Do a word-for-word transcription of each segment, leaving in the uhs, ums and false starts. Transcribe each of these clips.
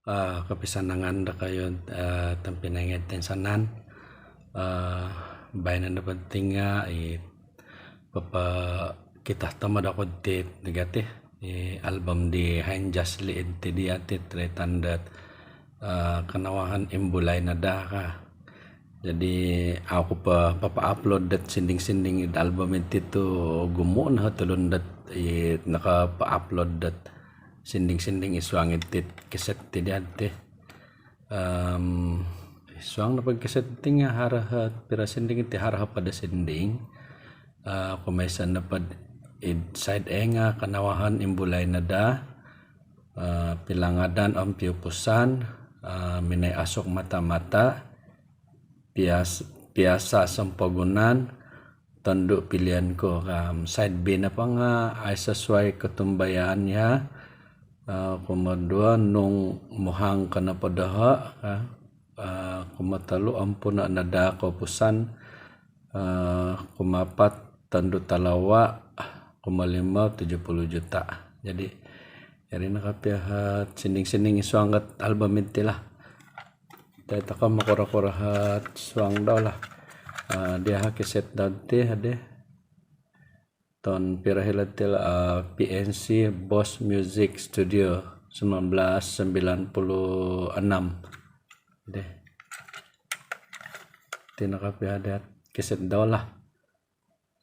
Ah, kopisanangan dokoyu, ah, tompinai ngai'd toinsanan. Ah, baino nopo diti nga i papa kita tomod oku diti, diti, i album di Hain Jasli diti, diti roitan dot, ah, Kanawahan Imbulai Nada ka. Jadi, au ku po papa-upload dot sinding-sinding id album diti tu ogumu no tulun dot i nakapa-upload dot sinding-sinding id suang diti kaset diti, diti. Em, id suang nopo kaset diti nga haro piro sinding diti, haro hopod sinding. Eh, kumoiso nopo id side A nga Kanawahan Imbulai Nada, eh, Pilangadan om Piupusan, eh, Minoi Asuk Mata-mata, Pias-, Piasa Sompogunan, Tondu Pilihan Ku. Om side B nopo nga Aiso Suai Kotumbayaan Yau, eh, kumoduo Nung Muhang Ko Nopo Doho, eh, eh, kumotolu Ompuno Nada Koupusan, eh, kumaapat Tondu Talawa, kumolimo Tujuh Puluh Juta. Jadi, iri no kopio ot sinding-sinding id suang dot album diti lah. Dai tokou mokuro-kuro ot suang dau lah. Ah, dia ha kaset dau diti, adi. Toun piro hilo diti lah, ah, P N C Boss Music Studio sembilan belas sembilan puluh enam. Deh. Iti no kopio ot kaset dau lah.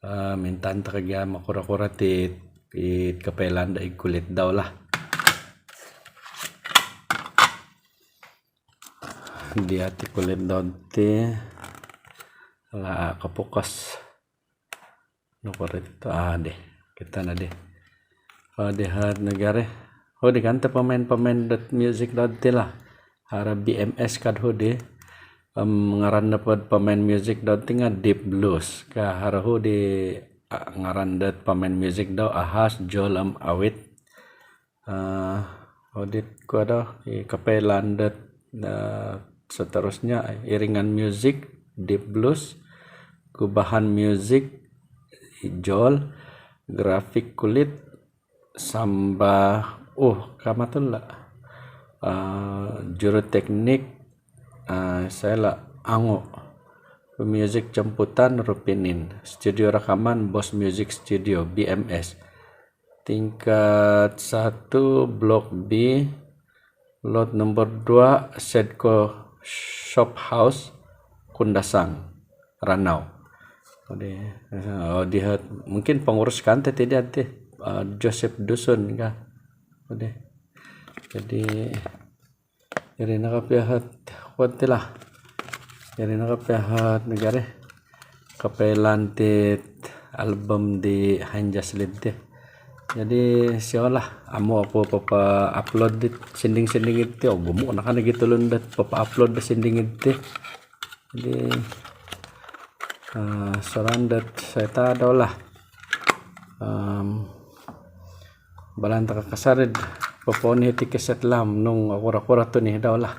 Ah, mintaan tokou gia mokuro-kuro ti, ti kopoilaan do id kulit dau lah. Dia ti kulit dau ti lah, ah, kopukas. Nokuro tu, ah, deh. Okito no deh. Oh, deh, ot nogi ari. Oh, di kan tu pemain-pemain dot music dau ti lah. Haro B M S ka doho di. Em, ngaran nopo dot pemain music dau ti nga Deep Blues. Ka haro doho di, ah, ngaran dot pemain music dau Ahas, Joel om Awit. Ah, odit ku ado, i kopoilaan dot, ah, seterusnya iringan music, Deep Blues, gubahan music, Joel, grafik kulit, samba, uh, kama tu lah. Ah, juru teknik, ah, saya lah Ango. Music jemputan Rupinin. Studio rakaman Boss Music Studio, B M S. Tingkat satu, Blok B, lot nombor dua, Sedco Shop House, Kundasang, Ranau. Odi, oh, dia mungkin pengurus kantor tidak deh, eh, Joseph Dusun kah? Odi. Jadi, iri no kopio ot kuo ti lah. Iri no kopio ot nogi ari. Kopoilaan ti album di Hain Jasli diti. Jadi, siou lah, amu oku papa-upload dit sinding-sinding diti, ogumu no kan gia tulun dot papa-upload dit sinding diti. Jadi, ah, sorang dot saya tadau lah. Em, balan tokou kasari do popooni iti kaset lah, nung okuro-kuro tuni dau lah.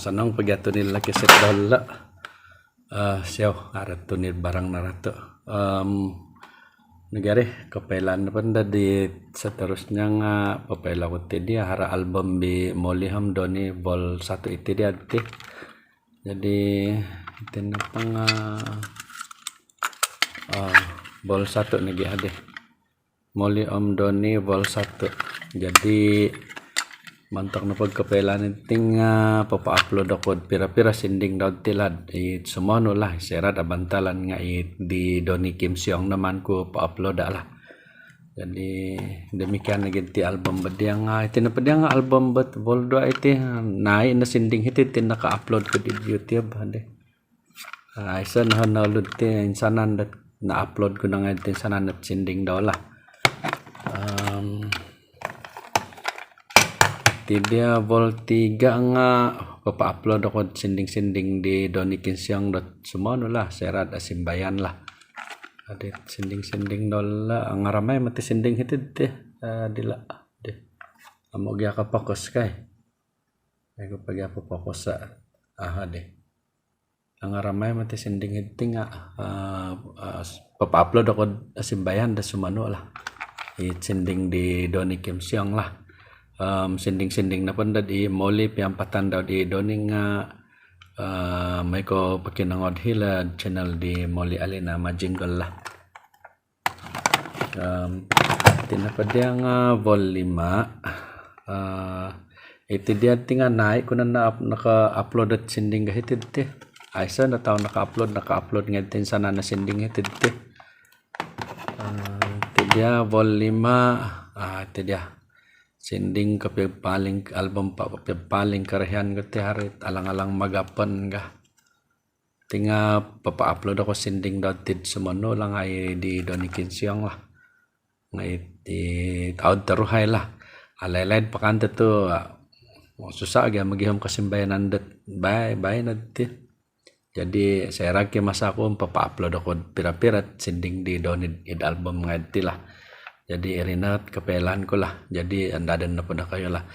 Sanang pogi atu ni laki set dola. Ah, siau, aratu ni barang naratu. Em, negari, kopoilaan nopo ndo di seterusnya nga popoilo ku ti dia haro album di Molly om Donny Vol satu iti dia ti. Jadi, iti nopo nga, ah, Vol satu nogi adi. Molly om Donny Vol satu. Jadi, montok nopo kopoilaan iti nga popo-upload oku piro-piro sinding dau ti lah, it sumonu lah, soira do abantalan nga it di Donny Kim Siong no maan ku po-upload lah. Jadi, demikian nogi ti album bo dia nga, iti nopo dia nga album bo Vol dua iti, nai no sinding hiti ti naka-upload ku di YouTube adi. Ah, aiso no noulud ti insanan dot na-upload ku no ngai ti insanan dot sinding dau lah. Em, ti dia Vol tiga nga popo-upload oku sinding-sinding di Donny Kim Siong dot sumonu lah, soira do asimbayan lah. Adi sinding-sinding dau lah, angaramai mati sinding hiti ti, eh, dila. Di. Amu gia ka fokus kai. Aku pogi apa fokus sa. Aha deh. Angaramai mati sinding hiti nga, ah, ah, popo-upload oku asimbayan do sumonu lah. It sinding di Donny Kim Siong lah. Em, sinding-sinding nopo ndo di Molly piampatan dau di Donny nga, ah, mai ko pokinongou hilo channel di Molly Alina Majinggol lah. Em, iti nopo dia nga Vol lima. Ah, iti dia ti nga nai ku no na-up-, naka-upload dot sinding ka hiti ti. Aiso no tau naka-upload, naka-upload ngai ti insanan no sinding hiti ti. Ah, iti dia Vol lima. Ah, iti dia. Sinding kopio paling, album po-, kopio paling korohian ku ti haro it Alang-alang Magapon ka. Ti nga popo-upload oku sinding dau ti sumonu lah ngai di Donny Kim Siong lah. Ngai ti taud toruhai lah. Alaid-laid pakan tu, ah, susah gia mogihum kasimbayanan dot baino ti. Jadi, soira ki maso ku popo-upload oku piro-piro sinding di Donny id album ngai ti lah. Jadi, iri no kopoilaan ku lah. Jadi, andadon nopo dokoyu lah.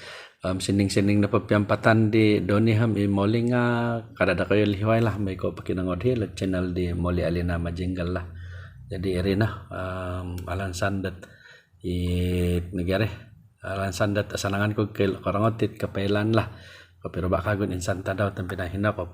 Em, sinding-sinding nopo piampatan di Donny om i Molly nga kada dokoyu lihuai lah, mai ko pokinongou hilo channel di Molly Alina Majinggol lah. Jadi, iri no, em, alansan dot it negari. Alansan dot asanangan ku kil-, korongo it kopoilaan lah. Kopiruba kawagu insan tadau tompinai, hino po.